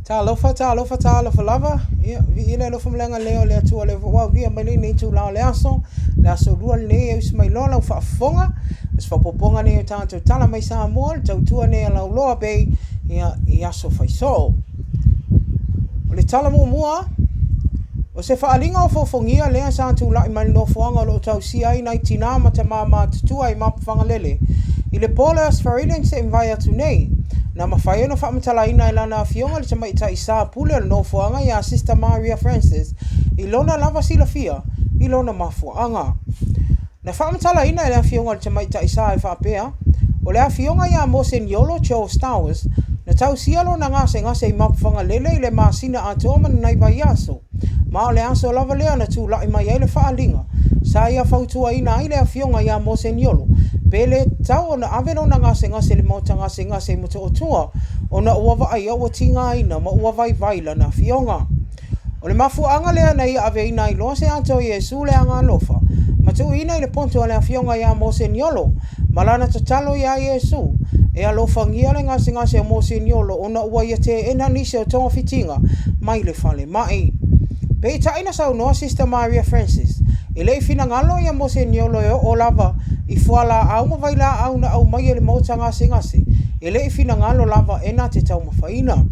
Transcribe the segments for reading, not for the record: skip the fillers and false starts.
Talofa, talofa, talofa lava. Ia, viia le alofa ma le agalelei o le Atua lea foi ua aulia mai lenei itula o le aso. Le aso lua lenei e usi mai loa lau faafofoga. O se faaopoopoga lenei o tatou tala mai Samoa, le tautua nei a Lauloa Bay, ia, i aso fai soo. O le tala muamua, o se faaaliga ofoofogia lea sa tulai mai le nofoaga o lo o tausia ai nai tinā ma tamā matutua i Mapuifagalele i le po o le Aso Faraile na se'i mavae atu nei. Na mafai ona faamatalaina e lana afioga le tamaitai Sā Pule o le nofoaga ia Sister Maria Francis i lona lava silafia i lona mafuaaga. Na faamatalaina e le Afioga i le Tamaitai Sa e faapea, O le afioga ia Moseniolo Joe Stowers, na tausia lona gasegase i Mapuifagalele i le masina atoa ma ni nai vaiaso, ma o le aso lava lea na tulai mai ai le faaaliga sa ia fautuaina ai le afioga ia Moseniolo pe le tatau ona ave lona gasegase i le maota gasegase i Motootua ona ua vaaia ua tigaina ma ua vaivai lana afioga. O le mafuaaga lea na ia aveina ai loa se ata o Iesu le Agaalofa ma tuuina i le poto a le afioga ia Moseniolo ma lana tatalo iā Iesu e alofagia le gasegase o Moseniolo ona ua ia teena nisi o togafitiga mai le falemai. Peitai na saunoa Sister Maria Francis, e le i finagalo ia Moseniolo e oo lava i fualaau ma vailaau na aumaia i le maota gasegase, e le i finagalo lava e na te taumafaina.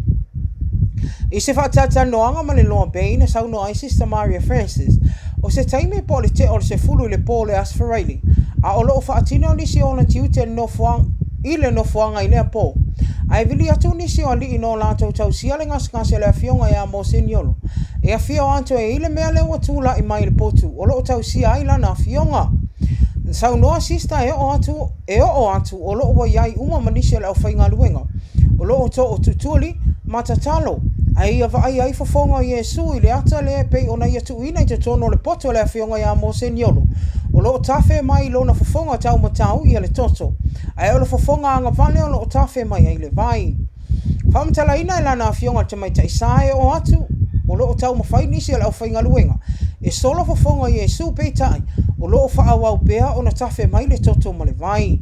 I se faatalatalanoaga ma le Loa Bay na saunoa ai Sister Maria Francis, o se taimi po o le tea o le 10 i le po o le Aso Faraile, a o lo o faatino nisi o ona tiute i le nofoaga i lea po, ae vili atu nisi o alii na o latou tausia le gasegase o le afioga ia Moseniolo e afio atu e i ai le mea lea ua tulai mai i le potu o lo o tausia ai lana afioga. Na saunoa Sister e oo atu o lo o ua i ai uma ma nisi o le aufaigaluega o lo o tootutuli ma tatalo, ae ia vaaia ai fofoga o Iesu i le ata lea e pei ona ia tuuina i totonu o le poto o le afioga ia Moseniolo, o lo o tafe mai i lona fofoga taumatau ia le toto, ae o le fofoga agavale o lo o tafe mai ai le vai. Faamatalaina e lana afioga i le tamaitai sa e oo atu o lo o taumafai nisi o le aufaigaluega e solo fofoga o Iesu, peitai, o lo o faaauau pea ona tafe mai le toto ma le vai.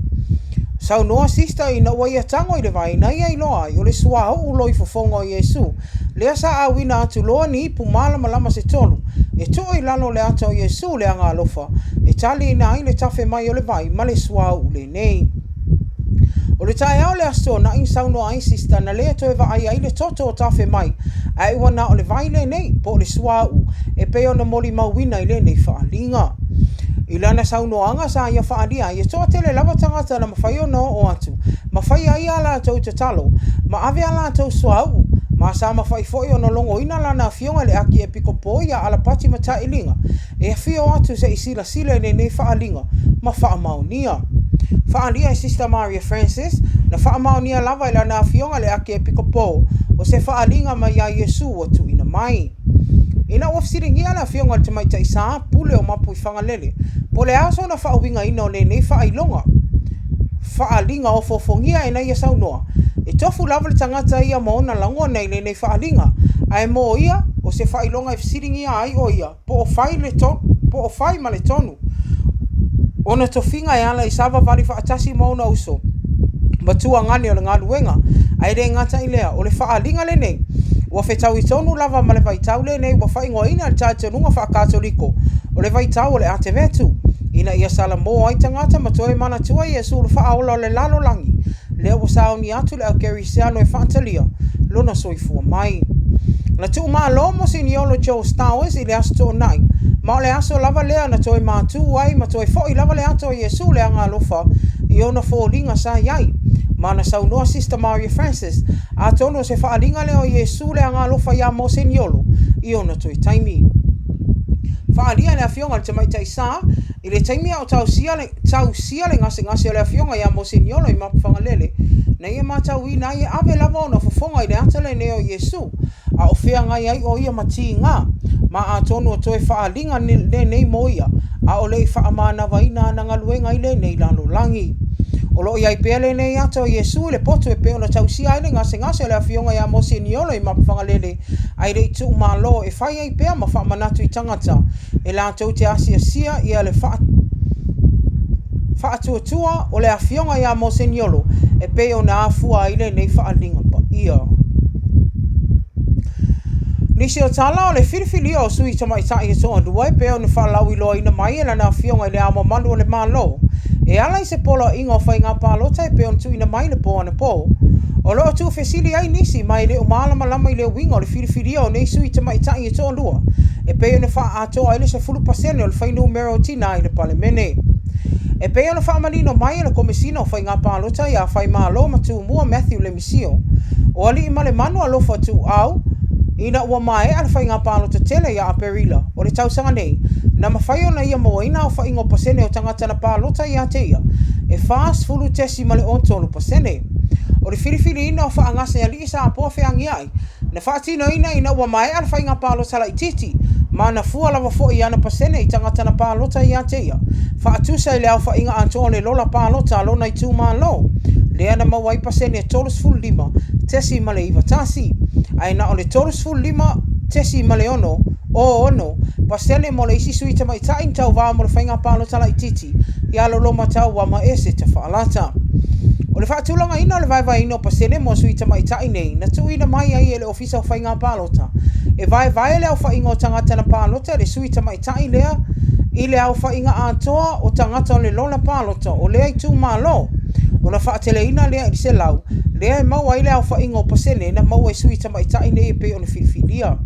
Saunoa Sister ina ua ia tago i le vai na ia iloa ai o le suauu loi fofoga o Iesu lea sa auina atu loa ni ipu malamalama se tolu e tuu i lalo o le ata o Iesu le Agaalofa e taliina ai le tafe mai o le vai ma le suauu lenei. O le taeao o le Aso Toonai na saunoa ai Sister na le toe vaai ai le toto o tafe mai ae ua na o le vai lenei po o le suauu e pei ona molimauina i lenei faaaliga. I lana saunoaga sa ia faaalia ai e toatele lava tagata na mafai ona oo atu ma fai ai a latou tatalo ma ave a latou suauu, ma sa mafai foi ona logoina lana afioga i le Akiepikopo ia Alapati Matailiga e afio atu se i silasila i lenei faaaliga ma faamaonia. Faaalia e Sister Maria Francis, na faamaonia lava e lana afioga i le Akiepikopo o se faaaliga mai ia Iesu ua tuuina mai. Ina ua fesiligia le afioga i le Tamaitai Sā Pule o Mapuifagalele po o le a sona faauigaina o lenei faailoga faaaliga ofoofogia ina ia saunoa, e tofu lava le tagata ia ma ona lagona i lenei faaaliga, ae mo ia, o se faailoga e fesiligia ai o ia po o fai ma le tonu ona tofiga e ala i savavali faatasi ma ona uso ma tuagane o le galuega. Ae le gata i lea, o le faaaliga lenei ua fetaui tonu lava ma le vaitau lenei ua faaigoaina e le talitonuga faa-Katoliko o le vaitau o le Atevetu, ina ia salamo ai tagata ma toe manatua Iesu le Faaola o le lalolagi lea ua sauni atu le aukerisiano e faatalia lona soifua mai. Na tuumalo Moseniolo Joe Stowers i le Aso Toonai, ma o le aso lava lea na toe matū ai ma toe foi lava le ata o Iesu le Agaalofa i ona foliga sa i ai. Ma na saunoa Sister Maria Francis, atonu o se faaaliga lea o Iesu le Agaalofa iā Moseniolo i ona toe taimi. Faaalia e le Afioga i le Tamaitai Sa i le taimi a o tausia le gasegase o le Afioga ia Moseniolo i Mapuifagalele, na ia matauina ai e ave lava ona fofoga i le ata lenei o Iesu, a o feagai ai o ia ma tiga, ma atonu o toe faaaliga lenei mo ia, a o le i faamanavaina ana galuega i lenei lalolagi. O lo o i ai pea lenei ata o Iesu i le potu e pei ona tausia ai le gasegase o le Afioga ia Moseniolo i Mapuifagalele, ae le i tuumalo e fai ai pea ma faamanatu i tagata e latou te asiasia ia le faatuatua o le afioga ia Moseniolo e pei ona afua ai lenei faaaliga paia. nisi o tala o le filifilia o sui tamaitai e toalua e pei ona faalauiloaina mai e lana Afioga i Le Ao Mamalu o le Malo e ala i se poloaiga o faiga palota e pei ona tuuina mai i le po anapo. O lo o tuufesili ai nisi ma e le o malamalama i le uiga o le filifilia o nei sui tamaitai e toalua e pei ona faaatoa ai le 10% o le fuainumera o tinā i le Palemene. E pei ona faamanino mai e le Komesina o Faiga Palota ia Faimalo ma Tumua Mathew Lemisio, o Aliimalemanu Alofa Tuuau, ina ua maea le faiga palota tele ia Aperila o le tausaga nei, na mafai ona ia mauaina aofaiga o pasene o tagata na palota ia te ia e 40.03%. O le filifiliina o Faagasealii Sapoa Feagiai na faatinoina ina ua maea le faiga palota laitiiti, ma na fua lava foi i ana pasene i tagata na palota ia te ia, faatusa i le aofaiga atoa o le lola palota a lona itumalo, lea na maua ai pasene e 35.91, ae na o le 35.66% mo le isi sui tamaitai na tauva mo le faiga palota laitiiti ia Lolomatauama Ese Tafaalata. O le faatulagaina o le vaevaeina o pasene mo sui tamaitai nei na tuuina mai ai e le Ofisa o Faiga Palota e vaevae le aofaiga o tagata na palota i le sui tamaitai lea i le aofaiga atoa o tagata o le lola palota o lea itumalo, ona faateleina lea i le 100, lea e maua ai le aofaiga o pasene na maua e sui tamaitai nei e pei ona filifilia.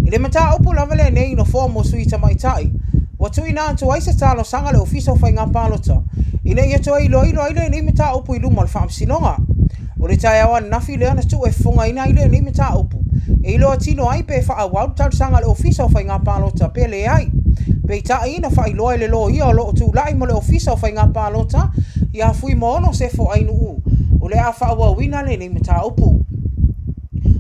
I le mataupu lava lenei i nofoa mo sui tamaitai, ua tuuina atu ai se talosaga a le Ofisa o Faiga Palota ina ia toe iloilo ai lenei mataupu i luma o le Faamasinoga. O le taeao ananafi lea na tuu e fofogaina ai lenei mataupu e iloa tino ai pe faaauau le talosaga a le Ofisa o Faiga Palota pe leai. Peitai na faailoa e le loia o lo o tulai mo le Ofisa o Faiga Palota ia Fuimaono Sefo Ainuu o le a faaauauina lenei mataupu.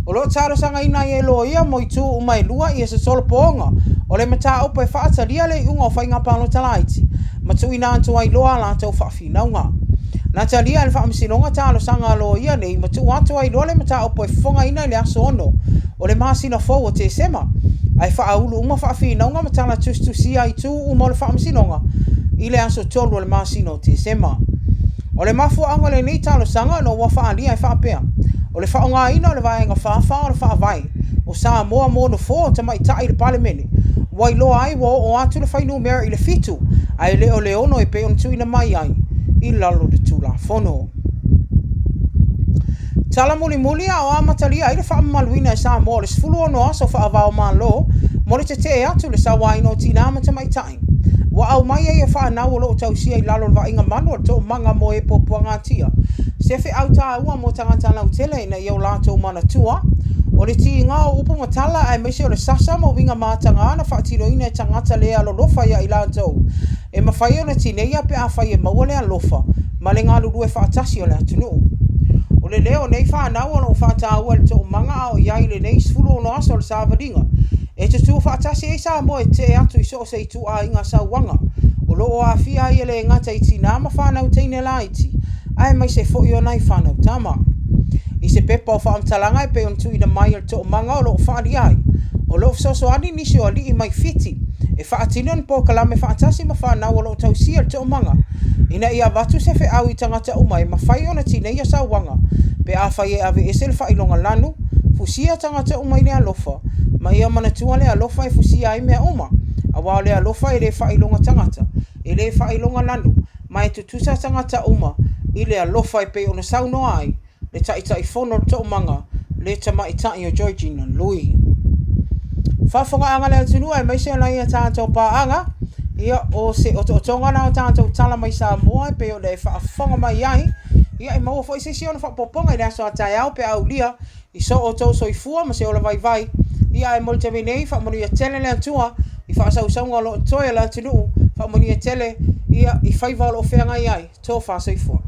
O lo o talosagaina ai e loia mo itu uma e lua ia se solopoga o le mataupu e faatalia le iuga o faiga palota laiti ma tuuina atu ai loa a latou faafinauga. Na talia e le Faamasinoga talosaga a loia nei ma tuu atu ai loa le mataupu e fofogaina i le aso 6 o le masina fou o Tesema, ae faaulu uma faafinauga ma tala tusitusia a itu uma o le Faamasinoga i le aso 3 o le masina o Tesema. O le mafuaaga o lenei talosaga ona ua faaalia e faapea, o le faaaogaina o le Vaega 44 o le Faavae o Samoa mo nofoa o tamaitai i le Palemene, ua iloa ai ua oo atu le fuainumera i le 7 ae le o le 6 e pei ona tuuina mai ai i lalo o le Tulafono. Tala mulimuli a o amatalia ai le faamamaluina e Samoa o le 16 aso faava-o-Malo mo le tetee atu i le sauaina o tinā ma tamaitai. Ua aumai ai e fanau o lo o tausia i lalo o le vaaiga malu a le Toomaga mo e Puapuagatia se feau taua mo tagata lautele ina ia o latou manatua o le tiga o upu ma tala aemaise o le sasa ma uiga mataga na faatinoina e tagata le alolofa ia i latou e mafai ona tineia pe afai e maua le alofa ma le galulue faatasi o le atunuu. O le leo o nei fanau o lo o faataua e le Toomaga a o i ai i lenei 16 aso o le savaliga e tutū faatasi ai Samoa e tetee atu i so o se ituaiga sauaga o lo o aafia ai e le gata i tinā ma fanau teine laiti, aemaise foi o nai fanau tama. I se pepa o faamatalaga e pei ona tuuina mai e le Toomaga o lo o faaalia ai, o lo o fesoasoani nisi o alii mai Fiti e faatino ni polokalame faatasi ma fanau o lo o tausia le Toomaga ina ia avatu se feau i tagata uma e mafai ona tineia sauaga pe afai e aveese le faailoga lanu, fusia tagata uma i le alofa, ma ia manatua le alofa e fusia ai mea uma, aua o le alofa e le faailoga tagata, e le faailoga lanu, ma e tutusa tagata uma i le alofa e pei ona saunoa ai le Taitaifono o le Toomaga, le Tamaitai o Georgina Lui. Faafofogaaga a le atunuu aemaise o nai a tatou paaga, ia o se otootoga lena o tatou tala mai Samoa e pei ona e faafofoga mai ai, ia e maua foi se isi ona faaopoopoga i le aso a taeao pe a aulia i so outou soifua ma se ola vaivai, ia ae mo le taimi nei, faamanuia tele le Atua i faasausauga o lo o totoe a le atunuu, faamanuia tele ia i faiva o lo o feagai ai, tofa soifua.